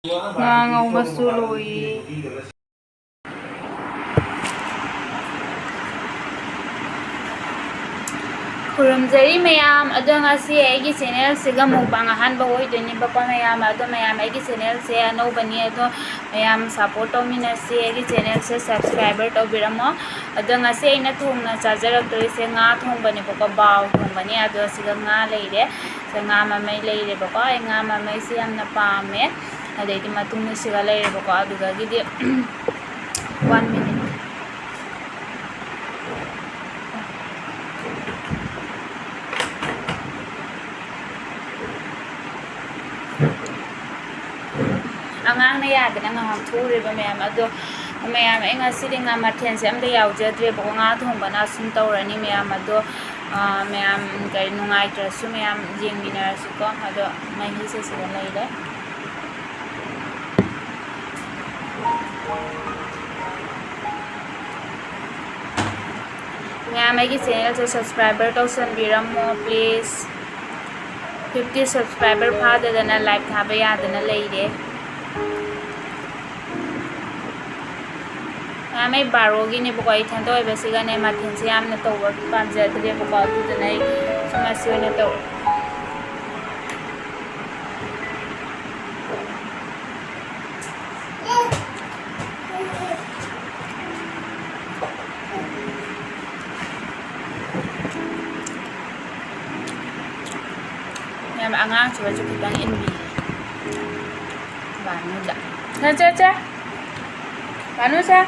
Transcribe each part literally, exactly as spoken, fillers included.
ꯉꯥ ꯉꯧꯕꯁꯨ ꯂꯣꯏꯔꯦ꯫ ꯈꯨꯔꯨꯝꯖꯔꯤ ꯃꯌꯥꯝ꯫ ꯑꯗꯣ ꯉꯁꯤ ꯑꯩꯒꯤ ꯆꯦꯅꯦꯜꯁꯤꯒ ꯃꯨꯛꯕꯥꯡ ꯑꯍꯥꯟꯕ ꯑꯣꯏꯗꯣꯏꯅꯦꯕꯀꯣ ꯃꯌꯥꯝ꯫ ꯑꯗꯣ ꯃꯌꯥꯝ, ꯑꯩꯒꯤ ꯆꯦꯅꯦꯜꯁꯦ ꯑꯅꯧꯕꯅꯤ, ꯑꯗꯣ ꯃꯌꯥꯝ ꯁꯞꯄꯣꯔꯠ ꯇꯧꯃꯤꯟꯅꯁꯤ꯫ ꯑꯩꯒꯤ ꯆꯦꯅꯦꯜꯁꯦ ꯁꯕꯁꯀ꯭ꯔꯥꯏꯕꯔ ꯇꯧꯕꯤꯔꯝꯃꯣ꯫ ꯑꯗꯣ ꯉꯁꯤ ꯑꯩꯅ ꯊꯣꯡꯅ ꯆꯥꯖꯔꯛꯇꯣꯏꯁꯦ ꯉꯥ ꯊꯣꯡꯕꯅꯦꯕꯀꯣ, ꯕꯥꯎ ꯊꯣꯡꯕꯅꯤ꯫ ꯑꯗꯣ ꯁꯤꯗ ꯉꯥ ꯂꯩꯔꯦ, ꯁꯤꯗ ꯉꯥ ꯃꯃꯩ ꯂꯩꯔꯦꯕꯀꯣ꯫ ꯑꯩ ꯉꯥ ꯃꯃꯩꯁꯦ ꯌꯥꯝꯅ ꯄꯥꯝꯃꯦ꯫ ꯑꯗꯩꯗꯤ ꯃꯇꯨꯝꯅ ꯁꯤꯒ ꯂꯩꯔꯦꯕꯀꯣ꯫ ꯑꯗꯨꯗꯒꯤꯗꯤ one minute꯫ ꯑꯉꯥꯡꯅ ꯌꯥꯗꯅ ꯉꯥꯏꯍꯥꯛ ꯊꯣꯛꯎꯔꯦꯕ ꯃꯌꯥꯝ꯫ ꯑꯗꯣ ꯃꯌꯥꯝ, ꯑꯩ ꯉꯁꯤꯗꯤ ꯉꯥ ꯃꯊꯦꯜꯁꯦ ꯑꯝꯇ ꯌꯥꯎꯖꯗ꯭ꯔꯦꯕꯀꯣ꯫ ꯉꯥ ꯊꯣꯡꯕꯅ ꯁꯨꯝ ꯇꯧꯔꯅꯤ ꯃꯌꯥꯝ꯫ ꯑꯗꯣ, ꯑ, ꯃꯌꯥꯝ ꯀꯔꯤ ꯅꯨꯡꯉꯥꯏꯇ꯭ꯔꯁꯨ ꯃꯌꯥꯝ ꯌꯦꯡꯃꯤꯟꯅꯔꯁꯤꯀꯣ꯫ ꯑꯗꯣ ꯃꯍꯤꯁꯦ ꯁꯤꯗ ꯂꯩꯔꯦ꯫ ꯃꯌꯥꯝ, ꯑꯩꯒꯤ ꯆꯦꯅꯦꯜꯁꯦ ꯁꯕꯁꯀ꯭ꯔꯥꯏꯕꯔ ꯇꯧꯁꯟꯕꯤꯔꯝꯃꯣ, please꯫ Fifty subscriber ꯐꯥꯗꯗꯅ live ꯊꯥꯕ ꯌꯥꯗꯅ ꯂꯩꯔꯦ꯫ ꯃꯌꯥꯝ, ꯑꯩ ꯕꯥꯔꯣꯒꯤꯅꯦꯕꯀꯣ, ꯑꯩ ꯏꯊꯟꯇ ꯑꯣꯏꯕꯁꯤꯒꯅꯦ ꯃꯊꯦꯜꯁꯦ ꯌꯥꯝꯅ ꯇꯧꯕ ꯄꯥꯝꯖꯗ꯭ꯔꯦꯕꯀꯣ, ꯑꯗꯨꯗꯨꯅ ꯑꯩ ꯁꯨꯝ ꯑꯁꯤ ꯑꯣꯏꯅ ꯇꯧꯔꯦ꯫ ꯃꯌꯥꯝ, ꯑꯉꯥꯡꯁꯤꯒꯁꯨ ꯈꯤꯇꯪ ꯏꯟꯕꯤꯒꯦ꯫ ꯕꯥꯅꯨꯗ꯫ ꯁꯦ, ꯁꯦ, ꯁꯦ꯫ ꯕꯥꯅꯨ, ꯁꯦ꯫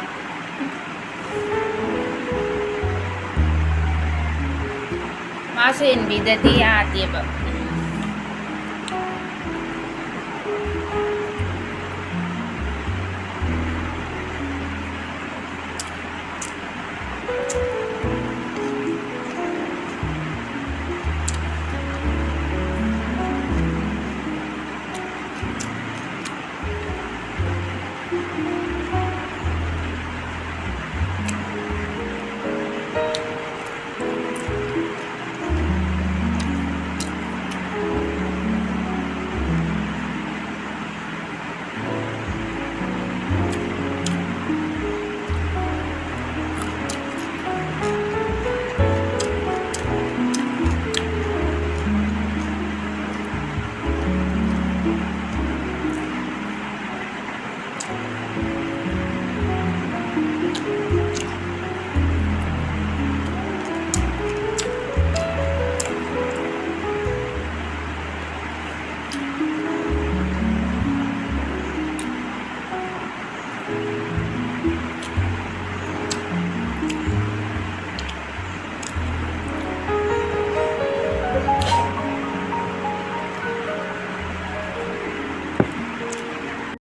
ꯃꯥꯁꯨ ꯏꯟꯕꯤꯗꯗꯤ ꯌꯥꯗꯦꯕ꯫